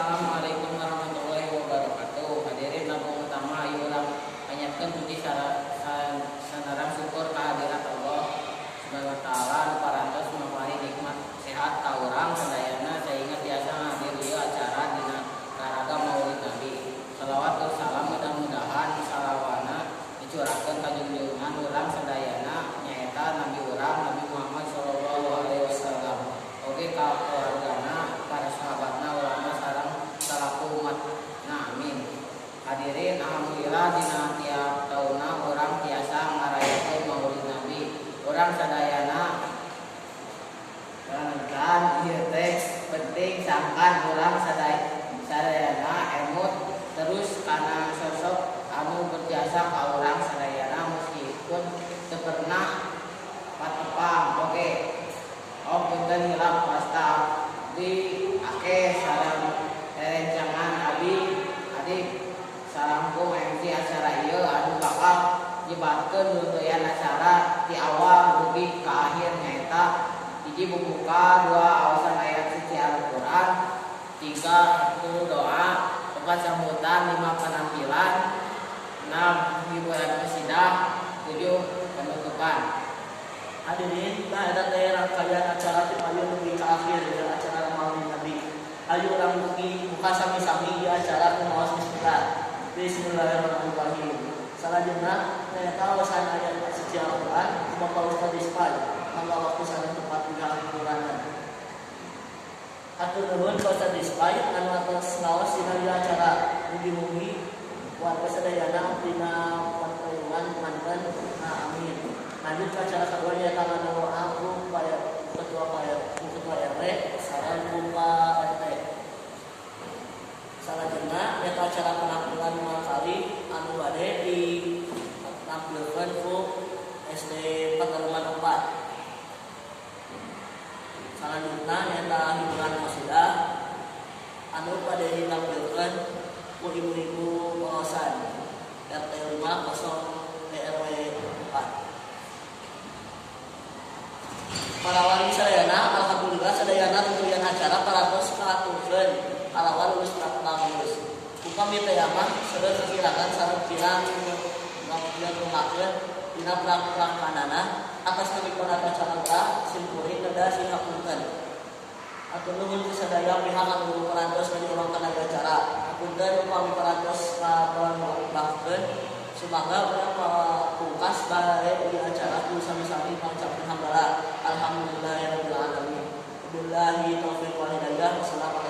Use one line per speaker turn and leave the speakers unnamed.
Assalamualaikum warahmatullahi wabarakatuh. Hadirin, langkung utama ieu urang panjatkeun puji sareng syukur kehadirat Allah Subhanahu wa Taala anu parantos mamari nikmat sehat ka urang sadayana sehingga tiasa ngahadir ieu acara dina raraga Maulid Nabi. Salawat jeung salam mudah-mudahan salawana dicurahkeun ka junjungan urang sadayana, nyaeta nabi urang Nabi Muhammad sallallahu alaihi wasallam. Oge ka keluargana, para sahabatna, ulama sareng salaku umatna. Amin. Hadirin, alhamdulillah dina tiap taunna urang tiasa ngarayakeun Maulid Nabi. Urang sadayana kan ieu teh penting sangkan urang sadayana emut terus kana sosok anu berjasa ka urang sadayana meskipun teu pernah patepang oge. Oh, punten hilap, wasta abdi Ake sareng rerencangan abdi Adik salangkung MC acara ieu anu bakal nyebatkeun ruteuyan acara ti awal dugi ka akhir, nyaeta hiji pembuka, dua awasan ayat suci Al-Quran, tiga sepuluh doa, empat sambutan, lima penampilan, enam hiburan kasidah, tujuh penutupan.
Hadirin, nah eta teh rangkaian acara ti payun dugi ka akhir dina acara Maulid Nabi. Ayo urang mugi buka sami-sami ieu acara ku maos bismillah. Bismillahirrahmanirrahim. Salajengna nyaeta waosan ayat suci Al-Qur'an ku Bapak Ustaz Isfai. Mangga waktu sareng tempat dihampuranan. Hatur nuhun ka Ustaz Isfai anu atos ngaos dina ieu acara. Mugi-mugi warga sadayana dina pertolongan manten. Nah, amin. Lanjut ke acara kedua, nyaeta ngadoa ku Pak Ketua, Pak ku Ketua RW sareng ku Pak RT. Salajengna nyaeta acara penampilan kali anu bade ditampilkeun ku SD Patarungan 4. Salajengna nyaeta hiburan qasidah anu bade ditampilkeun ku ibu-ibu pengawasan RT 5 0 RW 4. Para wargi sadayana, alhamdulillah sadayana rangkaian acara parantos kaaturkeun kalawan lulus bagus. Upami teh mah seueur kekirangan sareng kirang ngeumakeun dina prak-prakanana, atas nami acara urang simkuring kedah sih hapunten. Hatur nuhun ka sadaya pihak anu parantos ngajolongkeun acara. Hapunten upami parantos ngabangkeun. Sumangga urang pungkas bae di acara ku sami-sami ngucapkeun hamdalah. Alhamdulillahirabbil alamin. Billahi taufiq wal hidayah. Wassalamualaikum.